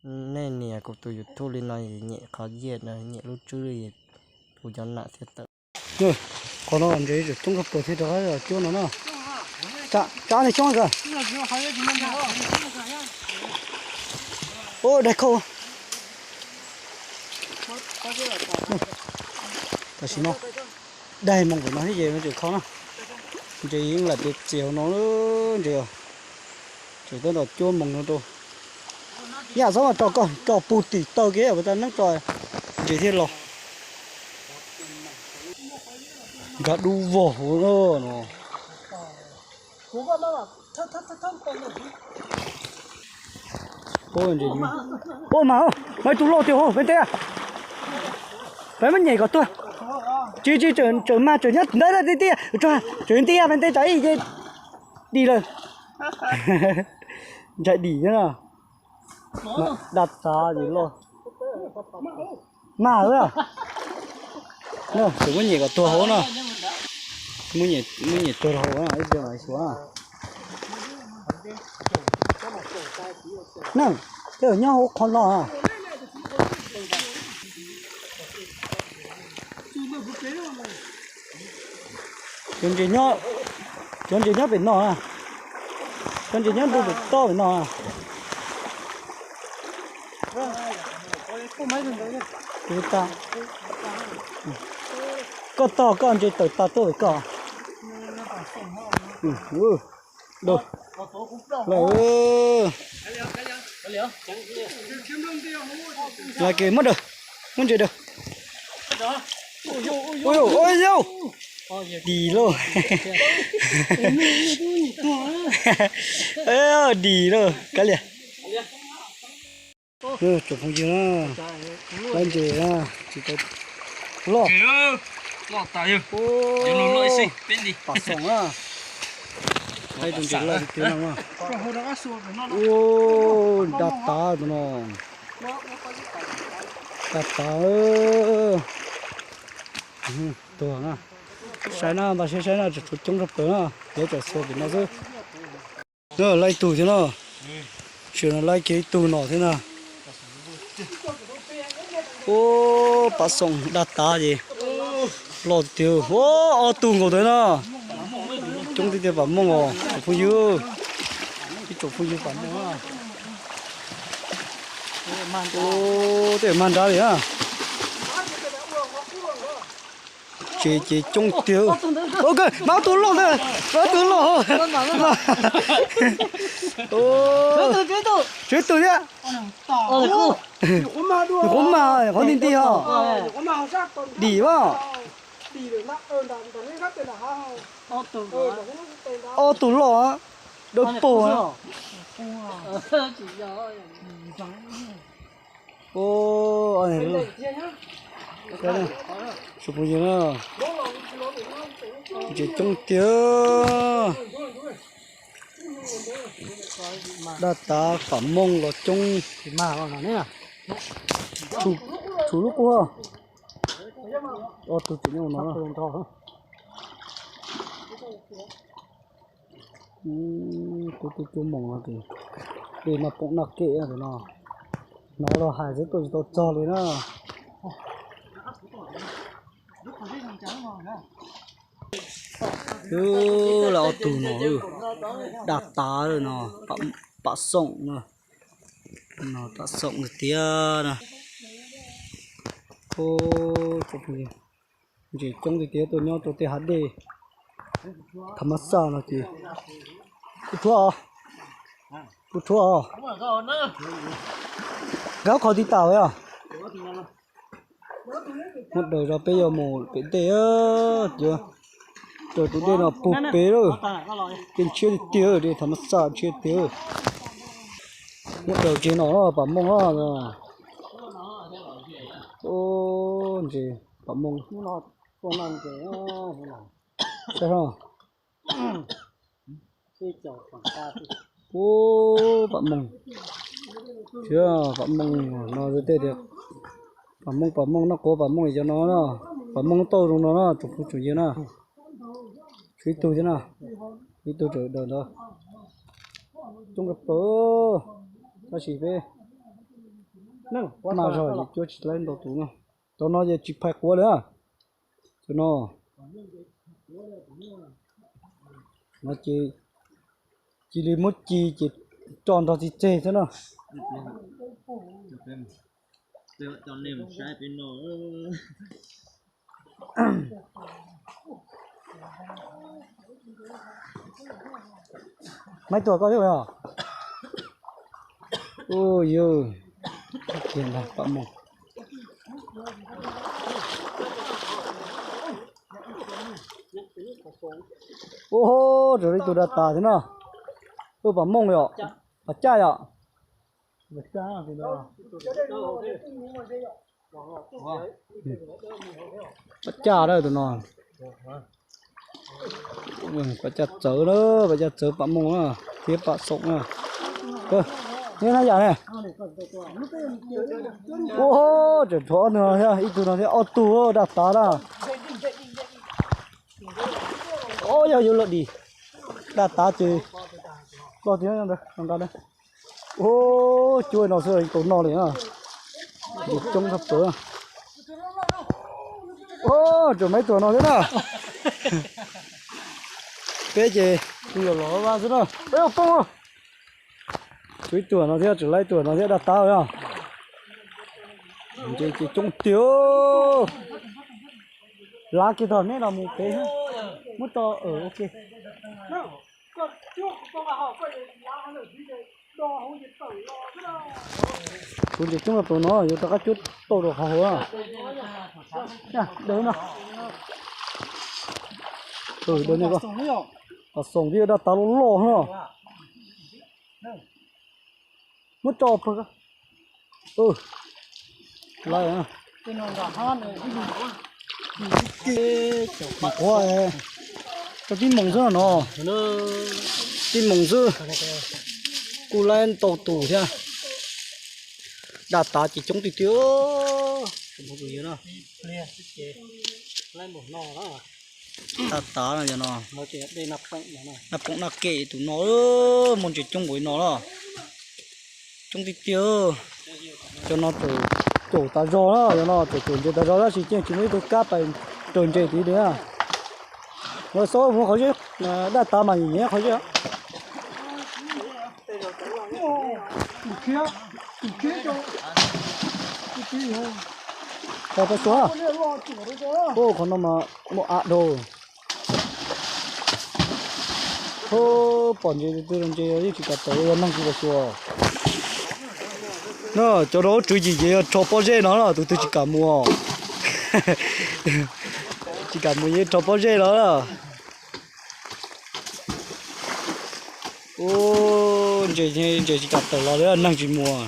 Nej nias kuv tus YouTube li no es nyem qhov yiaj no, nyem lub tswb li, kuv cov nam thiaj tawm. Qhov no ntses tseem coob kawg nkaus thiab rov qab los cuab no na. Tsa nej xyoob kawg. Ua daig khau. Tam sim no daig moos pem no thiab ces no tseem khau na. Ntses yeej lam tias txias hauv no ntses. Tseem tab tom cuab moos no rau. Yam txhob mas tso koj tso pug tim taw kev puas tau neeb tso ntses thiaj los. Nkag dub vog hauv no. Ua mas, mas ib tug loj tiag hauv peb teb. Peb muab nyem kom tuag. Tsis tsis, tseem mag tseem nyob ntawd tiag tiag, tseem ntiag peb teb tsam ib ce dim lawm. Ntsais dim thiab na. Daj tav ces loj. Mag lawm. Tseem muab nyem kom tuag hauv na. Muab nyem tuag hauv na, ib pliag mam xyuas na. Tej nyob hauv qhov no. Cov ntses nyob, cov ntses nyob pem no na. Cov ntses nyob ntu pem toj pem no na. Koj tog koj ntses tawm tas tuaj pem koj. Lawm. Lawm ces muab daws, muab ntses daws. Ua yau, dim lauj. Dim lauj, kav liam. Tsoom phooj ywg na, laib ntses na, tsis tau loj. Pam xoom na, laib tus ntses loj tiag tiag no. Ua, daj tav tus no, daj tav. Tuag na, saib na, npaj siab saib na, tseem tshuav coob tshaj plaws na, lawv tseem xuas pem no xwb. Laib ib tug thiab no, sim no laib kiag ib tug no thiab na. Ua, pam xoom daj tav ces loj tiag tiag. Ua, ob tug nkaus ntawd na. Coob tiag tiag pam mooj os tsoom phooj ywg. Ib tsoom phooj ywg pam mooj na. Ua, tej mag nrad li na. Ces ces coob tiag. Mas ob tug loj ntawd, ob tug loj. Tshuav ib tug thiab. Nyuam qhuav mag, nyuam qhuav nti nti os. Dim as. Ob tug loj, dawb paug. Tsoom phooj ywg na, ntses coob tiag. Daj tav pam mooj los coob. Tshuav lub qub. Ob tug tseem nyob no. Kuv tus cuab moos no ces dej noj poob noj kem no. Hnov los hais xwb tuaj tsis tau txog li na. Lawv ob tug no, daj tav no, pam xoom no, pam xoom tiag tiag na. Ntses coob tiag tiag tuaj nyob rau tej hav dej tham mas xaj no ces. Kuv tshuav os, kuv tshuav os. Nkag qhov tiv tas os. Muab daws zog peb yuav mus pem dej, yuav raws tus dej no puag pem lawm. Dej ntshiab tiag tiag, dej tham mas xaj ntshiab tiag. Muab daws tsev no pam mooj os. Ntses pam mooj. Saib os. Ub, pam mooj. Thiab pam mooj no tej tias pam mooj, pam mooj noj quav pam mooj cov no, pam mooj tauj zoo no na tsoom phooj tsoom ywg na. Tshuav ib tug thiab na, ib tug raws daws ntawd. Coob kawg plaws, tab sis peb Maj zog ces cuab tsis laib ntau tus no. Cov no ces tsis phais quav li. Cov no, no ces cia li muab ci ces tso nrog txi tseg xwb na. Maiv Tuam koj thiab os? Ua yog, kiag ntag pam mooj. Ua, raug ib tug dab tas thiab no. Ua pam mooj yom, pam caj yom. Pam caj na tus no. Pam caj txawv na, pam caj txawv pam mooj na, thiab pam xoom na. Neb na yam ne. Ua, tseem rho ob tug no thiab, ib tug no thiab ob tug dab tas na. Ob yog yuav luag dim, dab tas ces koj thiab nqa. Ua, cuab no xwb tau noj li na. Coob tshaj plaws. Ua, tseem Maiv Tuam no thiab na. Peb ces kuj yog los vaj xwb na. Peb ua poob. Tshuav ib tug no thiab, tshuav lawv ib tug no thiab dab tas os. Ntses ces coob tiag. Lav kiag tog neb los mus pem, muab tso ua ke. Kuv ntses coob rau tus no yuav rov qab cuab tau rau qhov hauv na. Daws no. Daws ne, pam xoom thiab dab tas loj loj no. Muab tso pawg. Lawm. Qhov tib moos xwb no. Tib moos xwb kuj laib ntau tus thiab. Dab tas ces coob tiag tiag. Dab tas no, naj poom naj kem tus no, muaj ntses coob npaum li no los. Coob tiag tiag. Cov no tseem caum tas zog na, cov no tseem caum ntses tas zog tab sis yeej tsis muaj ib tug kab pais raws ntses tid li na. Los xauj mus qhov zeb, dab tas mas nyiam nyiam qhov zeb. Qhov no mas muaj av dhau. Pom ntses tus twg los ntses yeej tsis kam tawm, yog neeg tsis kam xyuas. No cov no tswv yim ces yog rho pob zeb no, tus twg tsis kam mus, tsis kam mus yeej rho pob zeb no. Ub, ntses, ntses tsis kam tawm los li, neeg tsis mus.